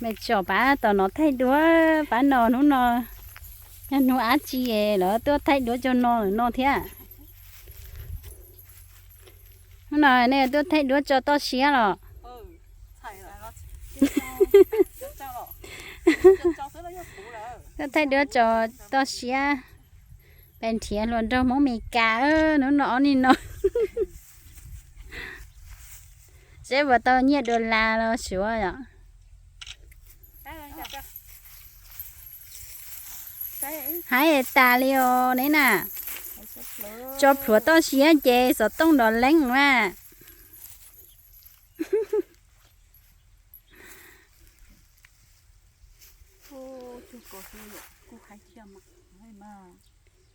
Mej tsom pab tom no thaij duab, pab no hnub no yog hnub ab tsi es lawv tuaj thaij duab cog no lawm no thiab. Hnub no nej tuaj thaij duab tso toj siab los? Tuaj thaij duab tso toj siab, pes nrhiav hluas nraug Hmoob Meskas hnub no ob nig no. Seb puas tau nyiaj dollar los suav yom. Haib tas li os neb na. Tso plhuav toj siab ces xov tooj nrov leeb mas.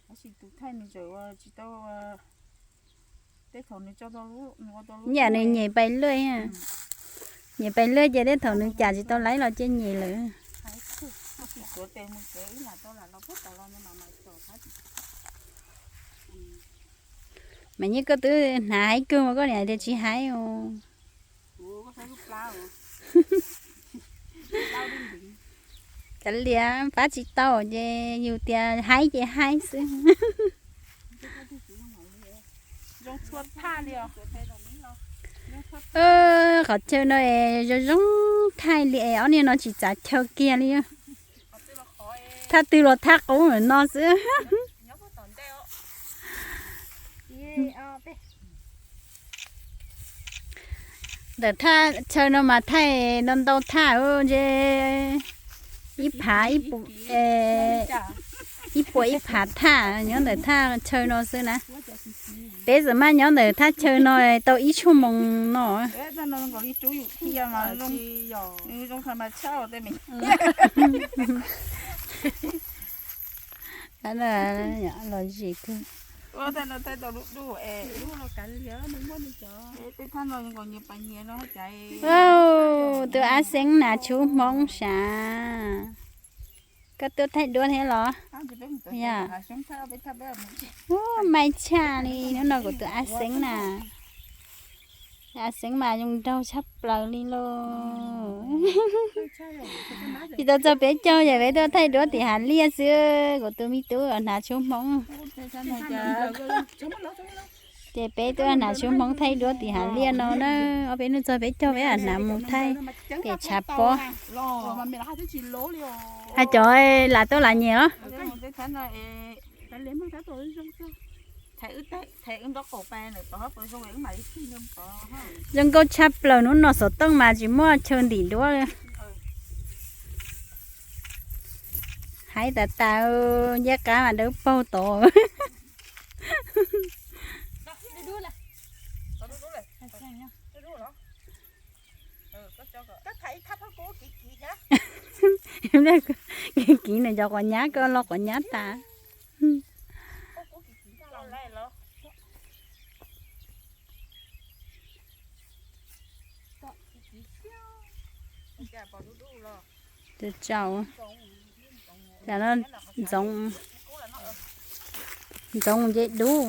Tab sis tus thaij nws tseem ua tsis tau, tej thaum nws tso tau lub, nws ua tau lub Yam nws nyem pais lwj, nyem pais lwj ces tej thaum nws cas tsis tau laib los ces nyem lawm. Mas nyej koj twb hnav haib kawg mas koj niam tias tsis haib os. Kav liam, pab tsis tau ces yus tias haib ces haib xwb. Qhov chaw no es zoo zoo thaij li es ob niag no tsis txav chaw kiag li. Thaj twg los thaj qub no xwb. Ntawm thaj chaw no mas thaij ntau ntau thaj ntshe ib phav ib puas ib phav thaj nyob ntawm thaj chaw no xwb na. Peb txawm maj nyob ntawm thaj chaw no tau ib tshuaj moos no. Los zis kawg. Tus ab xeeb nas tshub hmoob sav. Koj tuaj thaij duab thiab los? Yog. Ub, maij tshaj li hnub no kuv tus ab xeeb na. Ab xeeb mas zoo nraug tshaj plaws li lauj. Tsis tau txog peb caug ces peb tuaj thaij duab tim hav liaj xwb, kuv tus me tub hnav tshub hmoob. Ces peb tuaj hnav tshub hmoob thaij duab tim hav liaj no na. Ob peb hnub txog peb caug peb hnav mus thaij pem tshav pob. Hais cov lam tuaj lam nyem os. Zoo nkauj tshaj plaws, hnub no xov tooj mas tsis muaj chaw ntim duab li. Haib tas tas, ncaj qab mas dawb paug tod. Kiv kiv nws cov quav nyab, koj los quav nyab tas. Tsaus, ntxoov, ntxoov nce dub.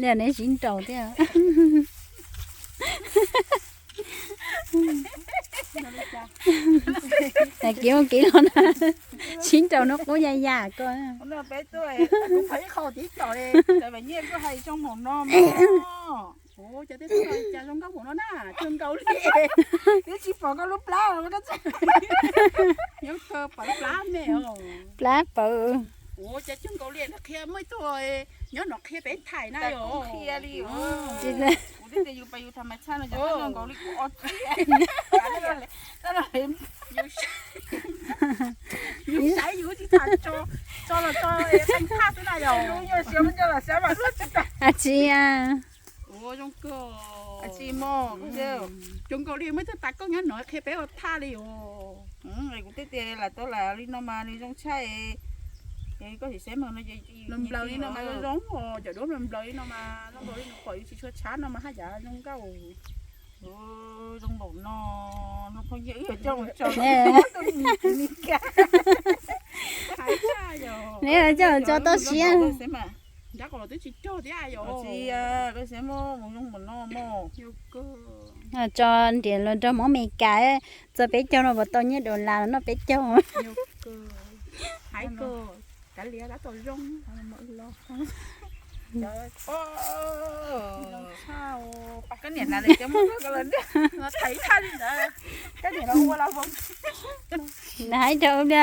Liaj neb sib nraus thiab. Kiv mus kiv los na, sib nraus hnub qub ya ya koj. Plab pawv. Tsis a. Ua zoo kawg. Zoo nkaus li muaj ib tug tas koj nyob no qhia peb ua thaj li os. Kuv twb tias lam tau lam li no mas nws zoo tshaj. Koj sim saib mas no ces nplaws li no mas zoo zoo, cov duab nplaws li no mas zoo nkaus li nws pom yus tsis tshua tshab no mas haj yam zoo nkauj. Zoo npaum no, no phooj ywg, wb yuav coj mus tso, ne, coj mus tso toj siab. Tsis, koj siab muaj mus zoo npaum no mog. Tso nrhiav los nrog Hmoob Amelikas, txog peb caug no puas tau nyiaj dollar los noj peb caug. Koj niam na, koj niam na ua los zoo. Nws hais rau ub na.